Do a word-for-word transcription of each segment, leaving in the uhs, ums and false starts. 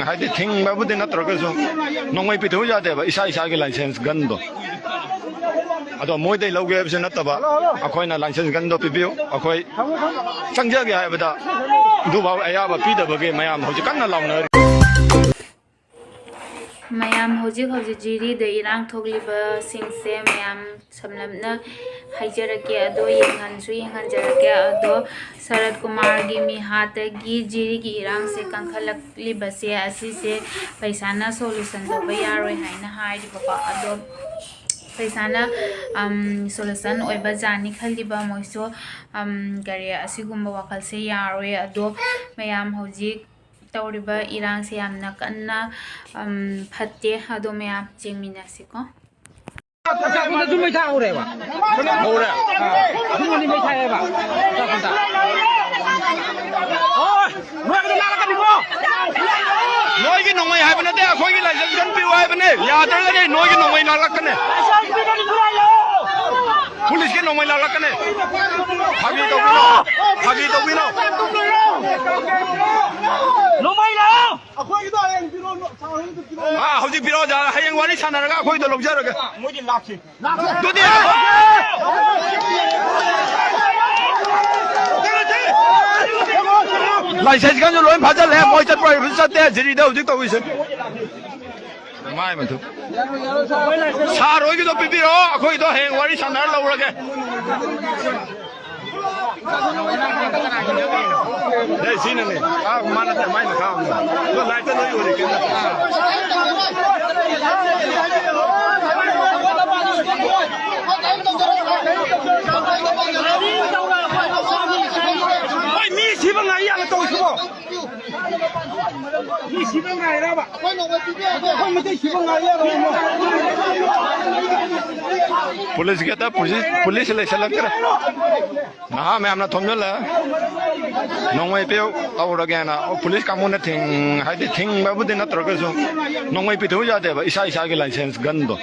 ꯍꯥꯏꯗꯤ ꯊꯤꯡꯕꯕꯨꯗꯤ ꯅꯠꯇ꯭ꯔꯒꯁꯨ ꯅꯣꯡꯃꯩ ꯄꯤꯊꯣꯛꯎ ꯌꯥꯗꯦꯕ, ꯏꯁꯥ ꯏꯁꯥꯒꯤ ꯂꯥꯏꯁꯦꯟꯁ ꯒꯟꯗꯣ꯫ ꯑꯗꯣ ꯃꯣꯏꯗꯩ ꯂꯧꯒꯦ ꯍꯥꯏꯕꯁꯨ ꯅꯠꯇꯕ, ꯑꯩꯈꯣꯏꯅ ꯂꯥꯏꯁꯦꯟꯁ ꯒꯟꯗꯣ ꯄꯤꯕꯤꯌꯨ, ꯑꯩꯈꯣꯏ ꯆꯪꯖꯒꯦ ꯍꯥꯏꯕꯗ ꯑꯗꯨꯐꯥꯎ ꯑꯌꯥꯕ ꯄꯤꯗꯕꯒꯤ ꯃꯌꯥꯝ ꯍꯧꯖꯤꯛ ꯀꯟꯅ ꯂꯥꯎꯅꯔꯤ꯫ ꯃꯌꯥꯝ ꯍꯧꯖꯤꯛ ꯍꯧꯖꯤꯛ ꯖꯤꯔꯤꯗ ꯏꯔꯥꯡ ꯊꯣꯛꯂꯤꯕꯁꯤꯡꯁꯦ ꯃꯌꯥꯝ ꯁꯝꯂꯞꯅ ꯍꯥꯏꯖꯔꯛꯀꯦ, ꯑꯗꯣ ꯌꯦꯡꯍꯟꯁꯨ ꯌꯦꯡꯍꯟꯖꯔꯛꯀꯦ꯫ ꯑꯗꯣ ꯁꯔꯠ ꯀꯨꯃꯥꯔꯒꯤ ꯃꯤꯍꯥꯠꯇꯒꯤ ꯖꯤꯔꯤꯒꯤ ꯏꯔꯥꯡꯁꯦ ꯀꯟꯈꯠꯂꯛꯂꯤꯕꯁꯦ ꯑꯁꯤꯁꯦ ꯄꯩꯁꯥꯅ ꯁꯣꯂꯨꯁꯟ ꯇꯧꯕ ꯌꯥꯔꯣꯏ ꯍꯥꯏꯅ ꯍꯥꯏꯔꯤꯕꯀꯣ꯫ ꯑꯗꯣ ꯄꯩꯁꯥꯅ ꯁꯣꯂꯨꯁꯟ ꯑꯣꯏꯕ ꯖꯥꯠꯅꯤ ꯈꯜꯂꯤꯕ ꯃꯣꯏꯁꯨ꯫ ꯀꯔꯤ, ꯑꯁꯤꯒꯨꯝꯕ ꯋꯥꯈꯜꯁꯦ ꯌꯥꯔꯣꯏ꯫ ꯑꯗꯣ ꯃꯌꯥꯝ ꯍꯧꯖꯤꯛ ꯇꯧꯔꯤꯕ ꯏꯔꯥꯡꯁꯦ ꯌꯥꯝꯅ ꯀꯟꯅ ꯐꯠꯇꯦ꯫ ꯑꯗꯣ ꯃꯌꯥꯝ ꯌꯦꯡꯃꯤꯟꯅꯁꯤꯀꯣ꯫ ꯆꯥꯛꯈꯨꯝꯗꯁꯨ ꯃꯩ ꯊꯥꯍꯧꯔꯦꯕ꯫ ꯍꯧꯔꯦ꯫ ꯑꯥ, ꯑꯗꯨꯝꯕꯗꯤ ꯃꯩ ꯊꯥꯏꯌꯦꯕ꯫ ꯆꯥꯛꯈꯨꯝꯗ꯫ ꯍꯣꯏ, ꯅꯣꯏꯒꯤꯗꯣ ꯂꯥꯛꯂꯛꯀꯅꯤꯀꯣ꯫ ꯅꯣꯏꯒꯤ ꯅꯣꯡꯃꯩ ꯍꯥꯏꯕ ꯅꯠꯇꯦ, ꯑꯩꯈꯣꯏꯒꯤ ꯂꯥꯏꯁꯦꯟꯁ ꯒꯟ ꯄꯤꯌꯨ ꯍꯥꯏꯕꯅꯦ꯫ ꯌꯥꯗ꯭ꯔꯒꯗꯤ ꯅꯣꯏꯒꯤ ꯅꯣꯡꯃꯩ ꯂꯥꯛꯂꯛꯀꯅꯤ꯫ ꯄꯨꯂꯤꯁꯀꯤ ꯅꯣꯡꯃꯩ ꯂꯥꯛꯂꯛꯀꯅꯤ꯫ ꯐꯥꯒꯤ ꯇꯧꯕꯤꯅꯣ꯫ ꯐꯥꯒꯤ ꯇꯧꯕꯤꯅꯣ꯫ ꯅꯣꯡꯃꯩ ꯂꯥꯛꯑꯣ꯫ ꯑꯩꯈꯣꯏꯒꯤꯗꯣ ꯍꯌꯦꯡ ꯄꯤꯔꯛꯑꯣ, ꯁꯥꯔ ꯍꯣꯏꯒꯤꯗꯣ ꯄꯤꯔꯛꯑꯣ꯫ ꯑꯥ, ꯍꯧꯖꯤꯛ ꯄꯤꯔꯛꯑꯣ, ꯍꯌꯦꯡ ꯋꯥꯔꯤ ꯁꯥꯟꯅꯔꯒ ꯑꯩꯈꯣꯏꯗꯣ ꯂꯧꯖꯔꯒꯦ꯫ ꯃꯣꯏꯗꯤ ꯂꯥꯛꯁꯤ꯫ ꯑꯗꯨꯗꯤ ꯂꯥꯏꯁꯦꯟꯁꯀꯁꯨ ꯂꯣꯏ ꯐꯥꯖꯤꯜꯂꯦ, ꯃꯣꯏ ꯆꯠꯄ ꯍꯩꯕꯁꯨ ꯆꯠꯇꯦ, ꯖꯤꯔꯤꯗ ꯍꯧꯖꯤꯛ ꯇꯧꯔꯤꯁꯦ꯫ ꯃꯥꯏ ꯃꯊꯨ꯫ ꯁꯥꯔ ꯍꯣꯏꯒꯤꯗꯣ ꯄꯤꯕꯤꯔꯛꯑꯣ, ꯑꯩꯈꯣꯏꯗꯣ ꯍꯌꯦꯡ ꯋꯥꯔꯤ ꯁꯥꯟꯅꯔ ꯂꯧꯔꯒꯦ꯫ ꯑꯦ, ꯁꯤꯅꯅꯦ꯫ ꯑꯥ, ꯃꯥ ꯅꯠꯇꯦ, ꯃꯥꯏ ꯃꯈꯥ ꯑꯃ꯫ ꯑꯗꯣ ꯂꯥꯏꯠꯇ ꯂꯣꯏ ꯎꯔꯦ, ꯀꯩꯝ ꯅꯠꯇꯦ꯫ ꯍꯣꯏ, ꯃꯤ ꯁꯤꯕ ꯉꯥꯏ ꯌꯥꯕ ꯇꯧꯁꯤꯕꯣ꯫ ꯃꯤ ꯁꯤꯕ ꯉꯥꯏꯔꯕ? ꯑꯩꯈꯣꯏ ꯃꯩꯇꯩ ꯁꯤꯕ ꯉꯥꯏ ꯌꯥꯔꯣꯏ꯫ ꯄꯨꯂꯤꯁꯀꯤ ꯍꯦꯛꯇ ꯄꯨꯂꯤꯁ, ꯄꯨꯂꯤꯁ ꯂꯩꯁꯜꯂꯛꯇ꯭ꯔꯦ꯫ ꯅꯍꯥ ꯃꯌꯥꯝꯅ ꯊꯣꯝꯖꯤꯜꯂꯦ꯫ ꯅꯣꯡꯃꯩ ꯄꯤꯌꯨ ꯇꯧꯔꯒꯦꯅ꯫ ꯑꯣ, ꯄꯨꯂꯤꯁ ꯀꯥꯡꯕꯨꯅ ꯊꯤꯡ-, ꯍꯥꯏꯗꯤ ꯊꯤꯡꯕꯕꯨꯗꯤ ꯅꯠꯇ꯭ꯔꯒꯁꯨ ꯅꯣꯡꯃꯩ ꯄꯤꯊꯣꯛꯎ ꯌꯥꯗꯦꯕ, ꯏꯁꯥ ꯏꯁꯥꯒꯤ ꯂꯥꯏꯁꯦꯟꯁ ꯒꯟꯗꯣ꯫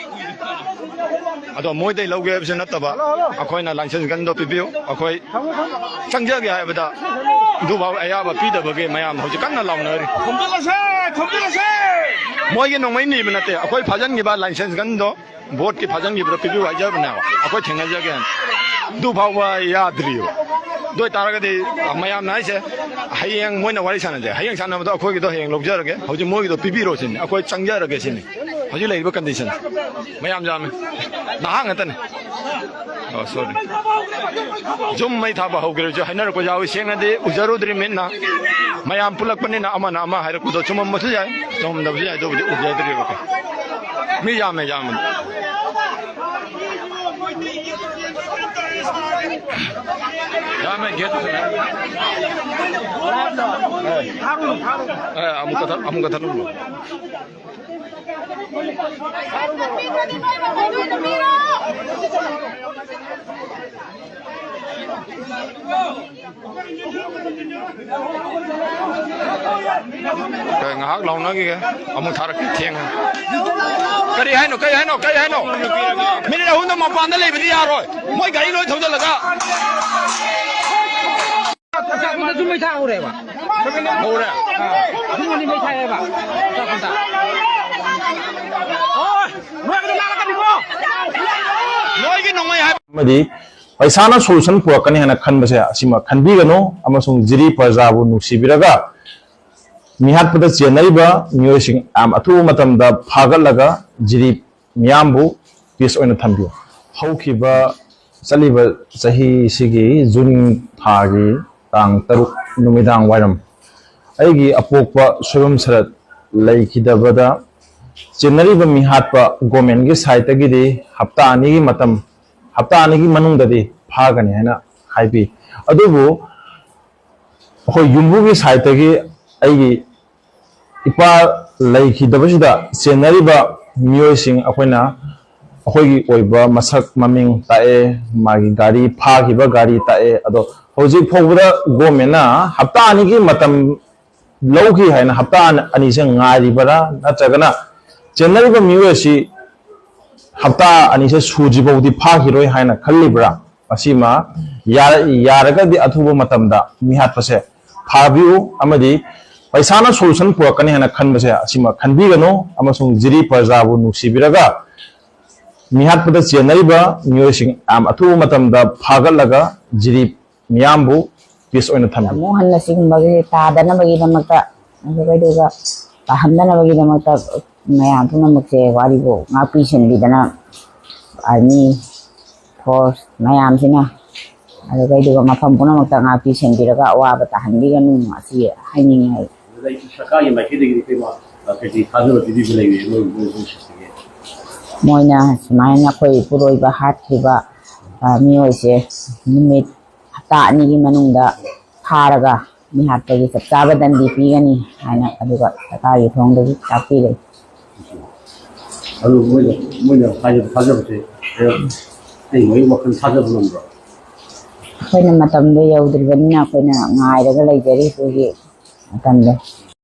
ꯑꯗꯣ ꯃꯣꯏꯗꯩ ꯂꯧꯒꯦ ꯍꯥꯏꯕꯁꯨ ꯅꯠꯇꯕ, ꯑꯩꯈꯣꯏꯅ ꯂꯥꯏꯁꯦꯟꯁ ꯒꯟꯗꯣ ꯄꯤꯕꯤꯌꯨ, ꯑꯩꯈꯣꯏ ꯆꯪꯖꯒꯦ ꯍꯥꯏꯕꯗ ꯑꯗꯨꯐꯥꯎ ꯑꯌꯥꯕ ꯄꯤꯗꯕꯒꯤ ꯃꯌꯥꯝ ꯍꯧꯖꯤꯛ ꯀꯟꯅ ꯂꯥꯎꯅꯔꯤ꯫ ꯈꯣꯝꯖꯤꯜꯂꯁꯦ, ꯈꯣꯝꯖꯤꯜꯂꯁꯦ꯫ ꯃꯣꯏꯒꯤ ꯅꯣꯡꯃꯩ ꯅꯤꯕ ꯅꯠꯇꯦ, ꯑꯩꯈꯣꯏ ꯐꯥꯖꯤꯟꯈꯤꯕ ꯂꯥꯏꯁꯦꯟꯁ ꯒꯟꯗꯣ ꯕꯣꯔꯗꯀꯤ ꯐꯥꯖꯤꯟꯈꯤꯕꯗꯣ ꯄꯤꯕꯤꯌꯨ ꯍꯥꯏꯖꯕꯅꯦꯕ, ꯑꯩꯈꯣꯏ ꯊꯦꯡꯅꯖꯒꯦꯅ꯫ ꯑꯗꯨ ꯐꯥꯎꯕ ꯌꯥꯗ꯭ꯔꯤꯕ꯫ ꯑꯗꯨ ꯑꯣꯏꯇꯥꯔꯒꯗꯤ ꯃꯌꯥꯝꯅ ꯍꯥꯏꯁꯦ, ꯍꯌꯦꯡ ꯃꯣꯏꯅ ꯋꯥꯔꯤ ꯁꯥꯟꯅꯁꯦ, ꯍꯌꯦꯡ ꯁꯥꯟꯅꯕꯗꯣ ꯑꯩꯈꯣꯏꯒꯤꯗꯣ ꯍꯌꯦꯡ ꯂꯧꯖꯔꯒꯦ, ꯍꯧꯖꯤꯛ ꯃꯣꯏꯒꯤꯗꯣ ꯄꯤꯕꯤꯔꯣ ꯁꯤꯅꯤ, ꯑꯩꯈꯣꯏ ꯆꯪꯖꯔꯒꯦ ꯁꯤꯅꯤ꯫ ꯍꯧꯖꯤꯛ ꯂꯩꯔꯤꯕ ꯀꯟꯗꯤꯁꯟ ꯃꯌꯥꯝ ꯌꯥꯝꯃꯤ, ꯅꯍꯥ ꯉꯥꯛꯇꯅꯤ꯫ ꯑꯣ, ꯁꯣꯔꯤ꯫ ꯌꯨꯝ ꯃꯩ ꯊꯥꯕ ꯍꯧꯈ꯭ꯔꯁꯨ ꯍꯥꯏꯅꯔꯛꯄ ꯌꯥꯎꯏ꯫ ꯁꯦꯡꯅꯗꯤ ꯎꯖꯔꯨꯗ꯭ꯔꯤꯃꯤꯅ, ꯃꯌꯥꯝ ꯄꯨꯜꯂꯛꯄꯅꯤꯅ ꯑꯃꯅ ꯑꯃ ꯍꯥꯏꯔꯛꯄꯗꯣ ꯆꯨꯝꯃꯝꯕꯁꯨ ꯌꯥꯏ, ꯆꯨꯝꯃꯝꯗꯕꯁꯨ ꯌꯥꯏ, ꯑꯗꯨꯕꯨꯗꯤ ꯎꯖꯗ꯭ꯔꯤꯕꯀꯣ꯫ ꯃꯤ ꯌꯥꯝꯃꯦ, ꯌꯥꯝꯃꯦ꯫ ꯌꯥꯝꯃꯦ, ꯒꯦꯠ ꯊꯣꯡ ꯌꯥꯝꯃꯦ꯫ ꯑꯦ, ꯑꯃꯨꯛ ꯀꯊꯠ-, ꯑꯃꯨꯛ ꯀꯊꯠꯂꯨ꯫ ꯀꯩ, ꯉꯥꯏꯍꯥꯛ ꯂꯥꯎꯅꯈꯤꯒꯦ, ꯑꯃꯨꯛ ꯊꯥꯔꯛꯀꯦ, ꯊꯦꯡꯉꯦ꯫ ꯀꯔꯤ ꯍꯥꯏꯅꯣ, ꯀꯔꯤ ꯍꯥꯏꯅꯣ, ꯀꯔꯤ ꯍꯥꯏꯅꯣ? ꯃꯤꯅꯤꯠ ꯑꯍꯨꯝꯗ ꯃꯄꯥꯟꯗ ꯂꯩꯕꯗꯤ ꯌꯥꯔꯣꯏ, ꯃꯣꯏ ꯒꯥꯔꯤ ꯂꯣꯏ ꯊꯧꯖꯤꯜꯂꯒ꯫ ꯑꯆꯥꯄꯣꯠꯇꯁꯨ ꯃꯩ ꯊꯥꯍꯧꯔꯦꯕ꯫ ꯍꯧꯔꯦ꯫ ꯑꯥ, ꯑꯗꯨꯕꯨꯗꯤ ꯃꯩ ꯊꯥꯏꯌꯦꯕ꯫ ꯑꯆꯥꯄꯣꯠꯇ꯫ ꯑꯣ, ꯅꯣꯏꯒꯤꯗꯤ ꯂꯥꯛꯀꯅꯤꯀꯣ꯫ ꯅꯣꯏꯒꯤ ꯅꯣꯡꯃꯩ ꯍꯥꯏꯕ꯫ ꯑꯃꯗꯤ ꯄꯩꯁꯥꯅ solution ꯄꯨꯔꯛꯀꯅꯤ ꯍꯥꯏꯅ ꯈꯟꯕꯁꯦ ꯑꯁꯤꯃ ꯈꯟꯕꯤꯒꯅꯨ, ꯑꯃꯁꯨꯡ ꯖꯤꯔꯤ ꯄ꯭ꯔꯖꯥꯕꯨ ꯅꯨꯡꯁꯤꯕꯤꯔꯒ ꯃꯤꯍꯥꯠꯄꯗ ꯆꯦꯟꯅꯔꯤꯕ ꯃꯤꯑꯣꯏꯁꯤꯡ ꯌꯥꯝ ꯑꯊꯨꯕ ꯃꯇꯝꯗ ꯐꯥꯒꯠꯂꯒ ꯖꯤꯔꯤ ꯃꯤꯌꯥꯝꯕꯨ peace ꯑꯣꯏꯅ ꯊꯝꯕꯤꯌꯨ꯫ ꯍꯧꯈꯤꯕ ꯆꯠꯂꯤꯕ ꯆꯍꯤꯁꯤꯒꯤ ꯖꯨꯟ ꯊꯥꯒꯤ ꯇꯥꯡ ꯇꯔꯨꯛ ꯅꯨꯃꯤꯗꯥꯡ ꯋꯥꯏꯔꯝ ꯑꯩꯒꯤ ꯑꯄꯣꯛꯄ ꯁꯣꯏꯕꯝ ꯁꯔꯠ ꯂꯩꯈꯤꯗꯕꯗ ꯆꯦꯟꯅꯔꯤꯕ ꯃꯤꯍꯥꯠꯄ governmentꯀꯤ sideꯇꯒꯤꯗꯤ ꯍꯞꯇꯥ ꯑꯅꯤꯒꯤ ꯃꯇꯝ, ꯍꯞꯇꯥ ꯑꯅꯤꯒꯤ ꯃꯅꯨꯡꯗꯗꯤ ꯐꯥꯒꯅꯤ ꯍꯥꯏꯅ ꯍꯥꯏꯕꯤ꯫ ꯑꯗꯨꯕꯨ ꯑꯩꯈꯣꯏ ꯌꯨꯝꯕꯨꯒꯤ sideꯇꯒꯤ ꯑꯩꯒꯤ ꯏꯄꯥ ꯂꯩꯈꯤꯗꯕꯁꯤꯗ ꯆꯦꯟꯅꯔꯤꯕ ꯃꯤꯑꯣꯏꯁꯤꯡ ꯑꯩꯈꯣꯏꯅ ꯑꯩꯈꯣꯏꯒꯤ ꯑꯣꯏꯕ ꯃꯁꯛ ꯃꯃꯤꯡ ꯇꯥꯛꯑꯦ, ꯃꯥꯒꯤ ꯒꯥꯔꯤ, ꯐꯥꯈꯤꯕ ꯒꯥꯔꯤ ꯇꯥꯛꯑꯦ꯫ ꯑꯗꯣ ꯍꯧꯖꯤꯛ ꯐꯥꯎꯕꯗ governmentꯅ ꯍꯞꯇꯥ ꯑꯅꯤꯒꯤ ꯃꯇꯝ ꯂꯧꯈꯤ ꯍꯥꯏꯅ ꯍꯞꯇꯥ ꯑꯅꯤꯁꯦ ꯉꯥꯏꯔꯤꯕꯔꯥ, ꯅꯠꯇ꯭ꯔꯒꯅ ꯆꯦꯟꯅꯔꯤꯕ ꯃꯤꯑꯣꯏ ꯑꯁꯤ ꯍꯞꯇꯥ ꯑꯅꯤꯁꯦ ꯁꯨꯗ꯭ꯔꯤ ꯐꯥꯎꯗꯤ ꯐꯥꯈꯤꯔꯣꯏ ꯍꯥꯏꯅ ꯈꯜꯂꯤꯕ꯭ꯔꯥ? ꯃꯁꯤꯃ ꯌꯥꯔ-, ꯌꯥꯔꯒꯗꯤ ꯑꯊꯨꯕ ꯃꯇꯝꯗ ꯃꯤꯍꯥꯠꯄꯁꯦ ꯊꯥꯕꯤꯌꯨ ꯑꯃꯗꯤ ꯄꯩꯁꯥꯅ solution ꯄꯨꯔꯛꯀꯅꯤ ꯍꯥꯏꯅ ꯈꯟꯕꯁꯦ ꯑꯁꯤꯃ ꯈꯟꯕꯤꯒꯅꯨ꯫ ꯑꯃꯁꯨꯡ ꯖꯤꯔꯤ ꯄ꯭ꯔꯖꯥꯕꯨ ꯅꯨꯡꯁꯤꯕꯤꯔꯒ ꯃꯤꯍꯥꯠꯄꯗ ꯆꯦꯟꯅꯔꯤꯕ ꯃꯤꯑꯣꯏꯁꯤꯡ ꯌꯥꯝ ꯑꯊꯨꯕ ꯃꯇꯝꯗ ꯐꯥꯒꯠꯂꯒ ꯖꯤꯔꯤ ꯃꯤꯌꯥꯝꯕꯨ peace ꯑꯣꯏꯅ ꯊꯝꯕꯤꯌꯨ꯫ ꯑꯃꯨꯛ ꯍꯟꯅ ꯁꯤꯒꯨꯝꯕꯒꯤ ꯇꯥꯗꯅꯕꯒꯤꯗꯃꯛꯇ, ꯑꯗꯨꯒ ꯇꯥꯍꯟꯗꯅꯕꯒꯤꯗꯃꯛꯇ ꯃꯌꯥꯝ ꯄꯨꯝꯅꯃꯛꯁꯦ ꯋꯥꯔꯤꯕꯨ ꯉꯥꯛꯄꯤ ꯁꯦꯟꯕꯤꯗꯅ, army force ꯃꯌꯥꯝꯁꯤꯅ, ꯑꯗꯨꯒ ꯃꯐꯝ ꯄꯨꯝꯅꯃꯛꯇ ꯉꯥꯛꯄꯤ ꯁꯦꯟꯕꯤꯔꯒ ꯑꯋꯥꯕ ꯇꯥꯍꯟꯕꯤꯒꯅꯨ, ꯑꯁꯤ ꯍꯥꯏꯅꯤꯡꯉꯤ꯫ ꯑꯗꯨꯗ ꯑꯩꯁꯨ ꯁꯔꯀꯥꯔꯒꯤ ꯃꯥꯏꯀꯩꯗꯒꯤꯗꯤ ꯀꯩꯅꯣ, ꯑ, ꯀꯩꯀꯩ ꯊꯥꯖꯕ ꯄꯤꯕꯤꯕ ꯂꯩꯔꯤ ꯃꯣꯏ, ꯃꯣꯏ, ꯃꯣꯏ ꯁꯤꯁꯤꯒꯤ? ꯃꯣꯏꯅ ꯁꯨꯃꯥꯏꯅ ꯑꯩꯈꯣꯏ ꯏꯄꯨꯔꯣꯏꯕ ꯍꯥꯠꯈꯤꯕ, ꯑ, ꯃꯤꯑꯣꯏꯁꯦ ꯅꯨꯃꯤꯠ ꯍꯞꯇꯥ ꯑꯅꯤꯒꯤ ꯃꯅꯨꯡꯗ ꯐꯥꯔꯒ ꯃꯤꯍꯥꯠꯄꯒꯤ ꯆꯞ ꯆꯥꯕ ꯗꯟꯗꯤ ꯄꯤꯒꯅꯤ ꯍꯥꯏꯅ, ꯑꯗꯨꯒ ꯁꯔꯀꯥꯔꯒꯤ ꯊꯣꯡꯗꯒꯤ ꯇꯥꯛꯄꯤꯔꯦ꯫ ꯑꯗꯨ ꯃꯣꯏꯅ, ꯃꯣꯏꯅ ꯍꯥꯏꯖꯕ ꯊꯥꯖꯕꯁꯦ, ꯑꯩ ꯃꯣꯏ ꯋꯥꯈꯜ ꯊꯥꯖꯕ ꯉꯝꯕ꯭ꯔꯣ? ꯑꯩꯈꯣꯏꯅ ꯃꯇꯝꯗꯣ ꯌꯧꯗ꯭ꯔꯤꯕꯅꯤꯅ ꯑꯩꯈꯣꯏꯅ ꯉꯥꯏꯔꯒ ꯂꯩꯖꯔꯤ ꯍꯧꯖꯤꯛ ꯃꯇꯝꯗꯣ꯫